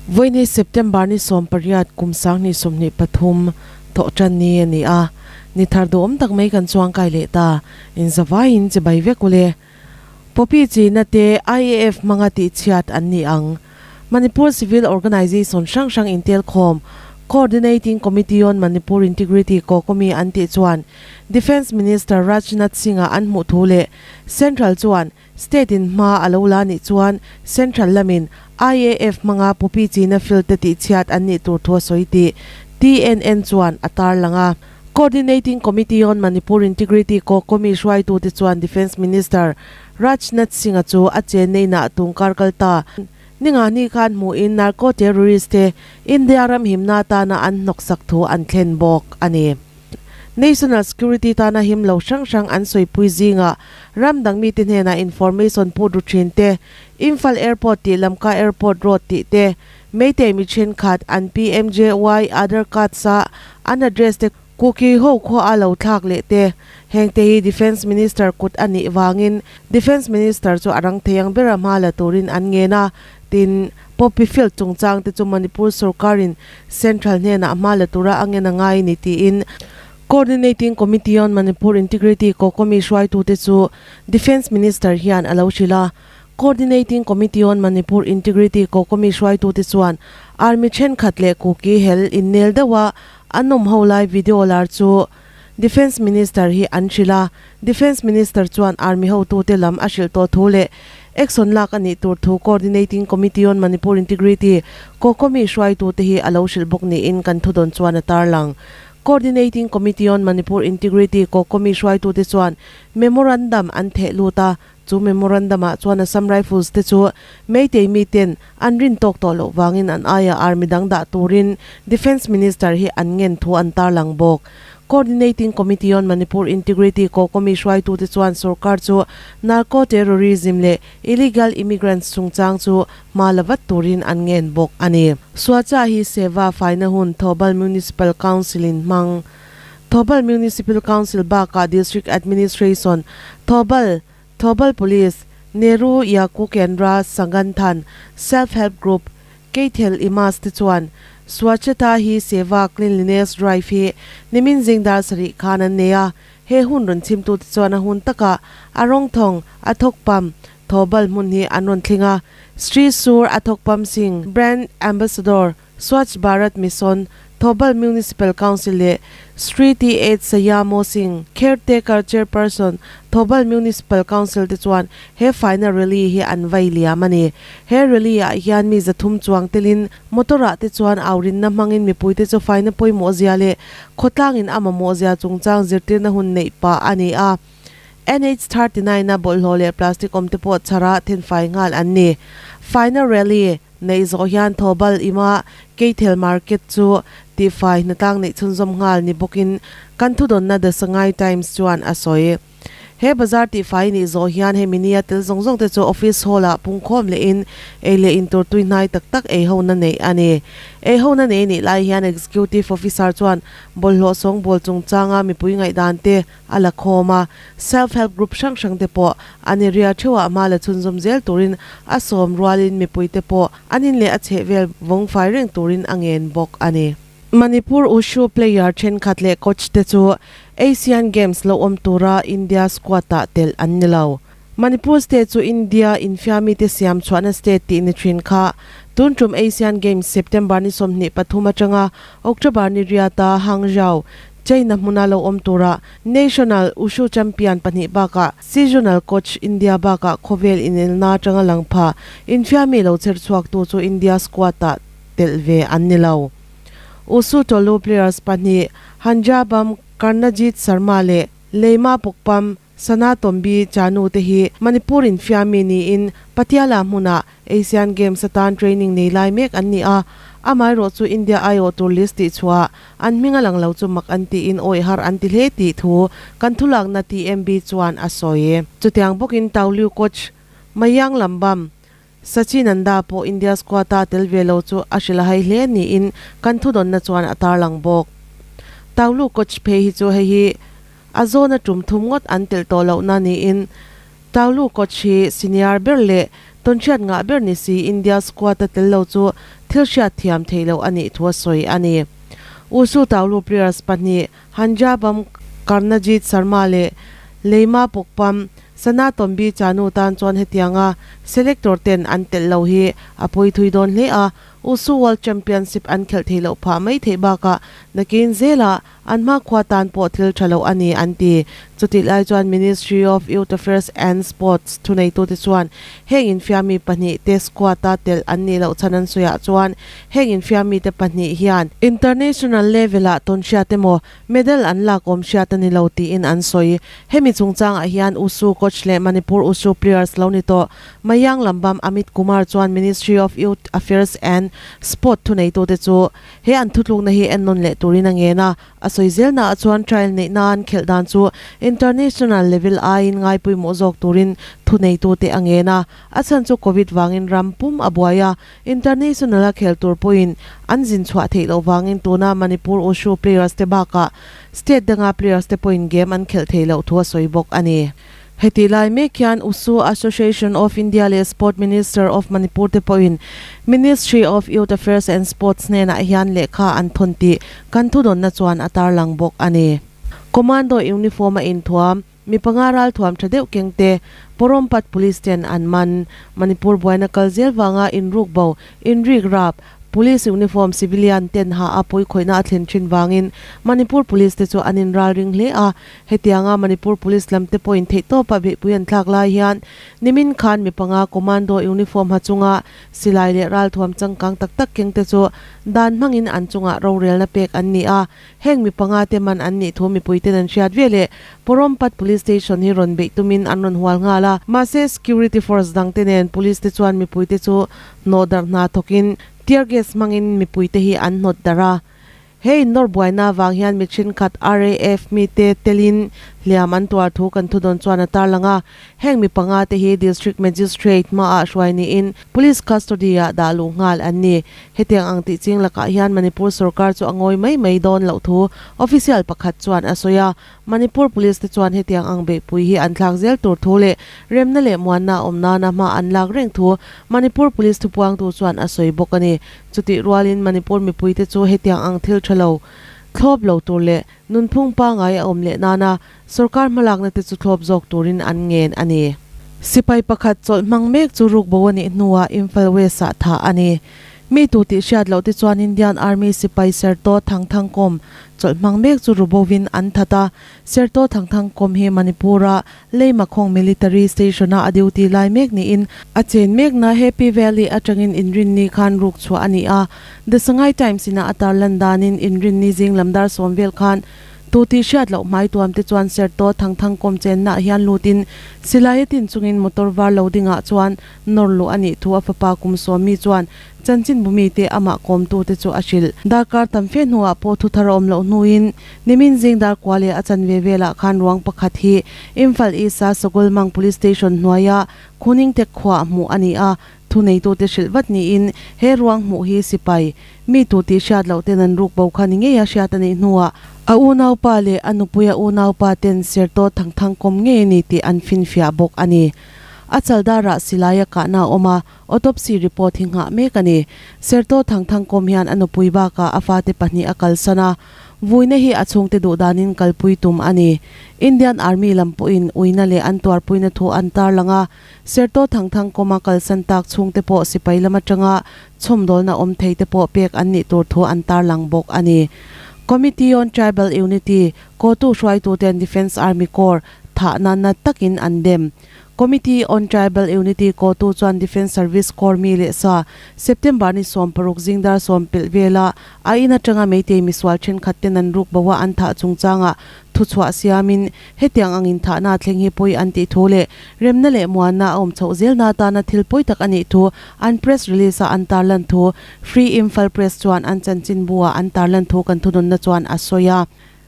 Vawiini September ni 18 kum 2023 thawh tan ni a ni a, ni thar duhawm tak mai kan chuang kai leh ta, inzavaiin chibai vek ule. Poppy china te IAF hmanga tihchhiat an ni ang. Manipur Civil Organisation hrang hrang intelkhawm Coordinating Committee on Manipur Integrity Kokomi an tih chuan Defence Minister Rajnath Singh-a an hmuh thu leh Central chuan State in hma a lo la nih chuan Central lamin IAF hmanga Poppy china field te tihchhiat an nih tur thu a sawi tih TNN chuan a tarlang a. Coordinating Committee on Manipur Integrity Kokomi hruaitute chuan Defence Minister Rajnath Singh-a chu a chenneina tungkar kal ta. Ningahni khan hmuhin narco terrorist te India ram himna atana an hnawksak thu an thlen bawk a ni. National Security tana him lo hrang hrang an sawipui zingah ram dang mite hnenah information put ru thin te, Imphal Airport tih Lamka Airport Road tih te, Meitei mi thenkhat an PMJY Aadhaar Card sa an address te Kuki ho khua a lo thlak leh te. Heng te hi Defence Minister kut a nih vangin Defence Minister chu a rang thei ang bera hma la turin an ngen a, tin, Poppy Field chungchang te chu Manipur sorkarin Central hnenah hma la tura a ngen a ngai ni tiin Coordinating Committee on Manipur Integrity Kokomi hruaitute chu Defence Minister hian a lo hrilh a. Coordinating Committee on Manipur Integrity Kokomi hruaitute chuan Army thenkhat leh Kuki hel innel deuha an awm ho lai video lar chu Defence Minister hi an hrilh a, Defence Minister chuan Army hotute lam a hrilh tawh thu leh action lak a nih tur thu Coordinating Committee on Manipur Integrity Kokomi hruaitute hi a lo hrilh bawk niin kan thudawn chuan a tarlang. Coordinating Committee on Manipur Integrity Kokomi hruaitute chuan memorandum an theh lut a, Chu memorandum-ah chuan Assam Rifles te chu Meitei miten an rin tawk tawh loh vangin an aia army dang dah turin Defence Minister hi an ngen thu an tarlang bawk. Coordinating Committee on Manipur Integrity Kokomi hruaitute chuan sorkar chu narco-terrorism leh illegal immigrants chungchang chu hma la vat turin an ngen bawk a ni. Swachha Hi Seva faina hun Thoubal Municipal Council-in hmang. Thoubal Municipal Council bakah District Administration, Thoubal, Thoubal Police, Nehru Yaku Kendra Sanganthan, Self Help Group, Keithel Imas te chuan Swachhata Hi Seva Cleanliness Drive hi nimin zing dar sarih khan an nei a, he hun rawn chhimtute chuan a hun takah a rawng thawng a thawk pam Thoubal hmun hi an rawn thling a, Sri Sur a thawk pam Singh, Brand Ambassador, Swachh Bharat Mission, Thoubal Municipal Council leh Sri TH Sayamo Singh, Caretaker Chairperson, Thoubal Municipal Council te chuan he faina rally hi an vai liam a ni. He rally ah hian mi 300 chuang telin motor ah te chuan aurinna hmangin mipuite chu faina pawimawh zia leh khawtlangin a mamawh zia chungchang zirtirna hun neih pah a ni a. NH 39 a bawlhhlawh leh plastic awm te pawh chhara thenfai nghal an ni. Faina rally. Neih zawh hian Thoubal ima Keithel Market chu tihfai hnatlang neih chhunzawm nghal ni bawkin kan thudawnna The Sangai Times chuan a sawi. He bazar tihfai nih zawh hian hemi nia tel zawng zawng te chu office hall ah pungkhawm lehin ei leh in tur tui hnai tak tak ei hona neih a ni. Ei hona nei nih lai hian Executive Officer chuan bawlhhlawh sawngbawl chungchanga mipui ngaihdan te a la khawm a, Self Help Group hrang hrang te pawh an area theuhah hma la chhunzawm zel turin a sawm rualin mipui te pawh an in leh a chhehvel vawng fai reng turin a ngen bawk a ni. Manipur Wushu player thenkhat leh coach te chu Asian Games lo awm tura India squad ah telh an ni lo. Manipur state chu India infiami te siam chhuahna state tih ni thin kha tun tum Asian Games September ni 23 atanga October ni riata Hangzhou, China hmuna lo awm tura National Wushu Champion pahnih bakah Seasonal Coach India bakah khawvel inelna atanga lang pha infiami lo chher chhuaktu chu India squad ah telh ve an ni lo. Wushu Tolu players pahnih Hanjabam Karnajit Sharma leh Leima Pukpam Sana Tombi Chanu te hi Manipur infiami niin Patiala hmunah Asian Games atan training nei lai mek an ni a, amaherawh chu India aiawh tur list tih chhuah an hming a lang lo chu mak an tiin awih har an ti hle tih thu kan thulakna TMB chuan a sawi. Chutiang bawkin Tauliu coach Mayang Lambam, Sachinanda pawh India squad-a tel ve lo chu a hrilh a hai hle niin kan thudawnna chuan a tarlang bawk. Taulu coach phei hi chu hei hi A zawna tum thum ngawt an telh tawh lohna niin Taulu coach hi senior ber leh Tawnhriat ngah ber ni si India squad a tel lo chu thil hriat thiam theih loh a nih thu a sawi a ni. Wushu Taulu players pahnih Hanjabam Karnajit Sharma leh Leima Pukpam Sana Tombi Chanu tan chuan hetianga selector ten an telh lo hi a pawi thui dawn hle a, Wushu World Championship an khelh theih loh phah mai theih bakah nakin zelah An hmakhua tan pawh thil tha lo a ni an ti. Chutih lai chuan Ministry of Youth Affairs and Sports thuneitute chuan heng infiammi pahnih te squad-a telh an nih loh chhan an sawiah chuan heng infiammi te pahnih hian international level-ah tawn hriat emaw medal an lak awm hriat a ni lo tiin an sawi. Hemi chungchangah hian Wushu coach leh Manipur Wushu players lo ni tawh Mayang Lambam Amit Kumar chuan Ministry of Youth Affairs and Sport thuneitute chu He an thutlukna hi ennawn leh turin a ngen a, a sawi zelna ah chuan trial neih nan khelh dan chu international level aiin ngaipawimawh zawk turin thuneitute a ngen a, a chhan chu Covid vangin ram pum a buai a, international a khel tur pawhin an zin chhuah theih loh vangin tuna Manipur Wushu players te bakah state danga players te pawhin game an khelh theih loh thu a sawi bawk a ni. Hetih lai mek hian Wushu Association of India leh Sport Minister of Manipur te pawhin Ministry of Youth Affairs and Sports hnenah hian lehkha an thawn tih kan thudawnna chuan a tarlang bawk a ni. Commando uniform a inthuam, mi panga ralthuam tha deuh keng te Porompat Police ten an man. Manipur buaina kal zel vanga inruk bo, inrik rap, Police uniform civilian ten ha a pawikhawihna a thlen thin vangin Manipur Police te chu an inralring hle a, Hetianga Manipur Police lam te pawhin theihtawpa beihpui an thlak lai hian nimin khan mi panga commando uniform ha chunga silai leh ralthuam changkang tak tak keng te chu dan hmangin an chungah rorelna pek an ni a. Heng mi panga te man an nih thu mipui ten an hriat ve leh Porompat Police Station hi rawn beih tumin an rawn hual nghal a. Mahse security force dang te nen police te chuan mipui te chu hnawh darh hna thawkin tear gas hmangin mipui te hi an hnawt darh a. He innawr buaina avang hian mi thenkhat RAF mite telin hliam an tuar thu kan thudawn chuan a tarlang a. Heng mi panga te hi District Magistrate hmaah hruai niin Police Custody ah dah luh nghal an ni. Hetiang ang tih ching lakah hian Manipur sorkar chu a ngawi mai mai dawn loh thu official pakhat chuan a sawi a. Manipur Police te chuan hetiang ang beihpui hi an thlak zel tur thu leh remna leh muanna a awm nana hma an lak reng thu Manipur Police thupuangtu chuan a sawi bawk a ni. Chutih rualin Manipur mipuite chu hetiang ang thil tha lo thlawp lo tur leh nunphung pangai a awm leh nana sorkar hmalakna te chu thlawp zawk turin an ngen a ni. Sipai pakhat chawlh hmang mek chu rukbo a nih hnuah Imphal West-ah thah a ni. Mi tu tih hriat loh te chuan Indian Army sipai Serto Thangthangkawm chawlh hmang mek chu rubovin an that a. Serto Thangthangkawm hi Manipur-a Leimakhawng Military Station-a a duty lai mek niin a chen mekna Happy Valley atangin inrinni khan ruk chhuah a ni a. The Sangai Times ina a tarlan danin inrinni zing lam dar sawm vel khan Tu tih hriat loh hmai tuam te chuan Serto Thangthangkawm chennaah hian lutin silai a tin chungin motor var lo dingah chuan nawr luh a nih thu a fapa kum sawmmi chuan chanchinbu mite amah kawmtu te chu a hrilh. Darkar tam fe hnuah pawh thu thar a awm loh hnuin nimin zing dar kua leh a chanve velah khan ruang pakhat hi Imphal East-a Sogolmang Police Station hnuaia Khuningtek khuaah hmuh a ni a, thuneitute hrilh vat niin he ruang hmuh hi sipai mi tu tih hriat loh ten an ruk bo kha ni ngei a hriat a nih hnuah a unaupa leh a nupuia unaupa ten Sertawt Thangthang kawm ngei a ni tih an finfiah bawk a ni. A chaldarah silai a kahna a awm a, autopsy report hi nghah mek a ni. Sertawt Thangthang kawm hian a nupui bakah a fate pahnih a kalsan a, vuina hi a chhungte duh danin kalpui tum a ni. Indian Army lam pawhin uina leh an tuarpuina thu an tarlang a, Sertawt Thangthang kawma kalsan tak chhungte pawh sipai lam atanga chhawmdawlna awm thei te pawh pek an nih tur thu an tarlang bawk a ni. Committee on Tribal Unity, Kotu hruaituten Defence Army Corps thahna na takin an dem. Committee on Tribal Unity kotu chuan Defence Service Corps mi leh sa September ni 16 zingdar sawm pelh vela a in atanga Meitei misual thenkhat ten an ruk boa an thah chungchangah thuchhuah siamin hetiang angin thahna thleng hi pawi an tih thu leh remna leh muanna a awm chhoh zelna atana thil pawi tak a nih thu an press release a an tarlan thu Free Imphal Press chuan an chanchinbu ah an tarlan thu kan thudawnna chuan a sawi a.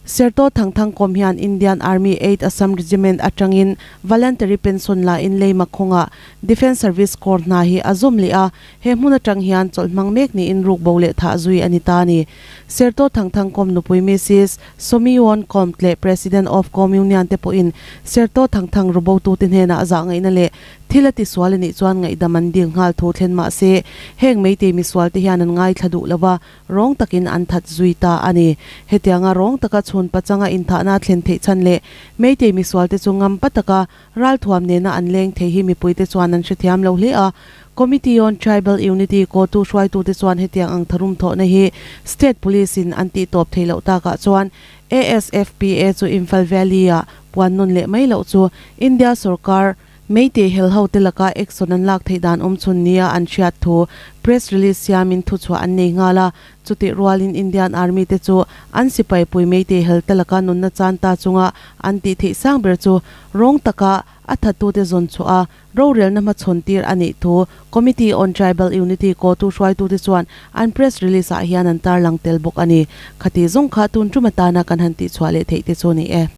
Serto Thangthang kawm hian Indian Army Eight Assam Regiment atangin Voluntary Pension la in lei makhawnga Defence Service Corps hna hi a zawm leh a, he hmun atang hian chawlh hmang mek niin ruk bo leh thah zui a ni ta a ni. Serto Thangthang kawm nupui Mrs. Somiwon Kawmt leh President of Kom Union te pawhin Serto Thangthang rubotute hnenah zahngaihna leh Thil a tisual a nih chuan ngaihdam an dil nghal thu thlen mah se, heng Meitei misual te hian an ngaithla duh lo va, rawng takin an that zui ta a ni. Hetianga rawng taka chhun pachanga inthahna a thlen theih chhan leh Meitei misual te chu ngampa taka ralthuam nena an leng thei hi mipuite chuan an hrethiam lo hle a. Committee on Tribal Unity kotu hruaitute chuan hetiang ang tharum thawhna hi State Police in an tihtawp theih loh takah chuan ASFPA chu Imphal Valley-ah puan nawn leh mai loh chu India sorkar Meitei hel hote laka action an lak theih dan awm chhun nia an hriat thu press release siamin thuchhuah an nei nghal a. Chutih rualin Indian Army te chu an sipai pui Meitei hel te laka nunna chan ta chunga an tih theih sang ber chu rawng taka a thattute zawn chhuah a, rorelna hmachhawn tir a nih thu Committee on Tribal Unity kotu hruaitute chuan an press release ah hian an tarlang tel bawk a ni. Khati zawng kha tun tum atana kan han tihchhuah leh theih te chu ni e.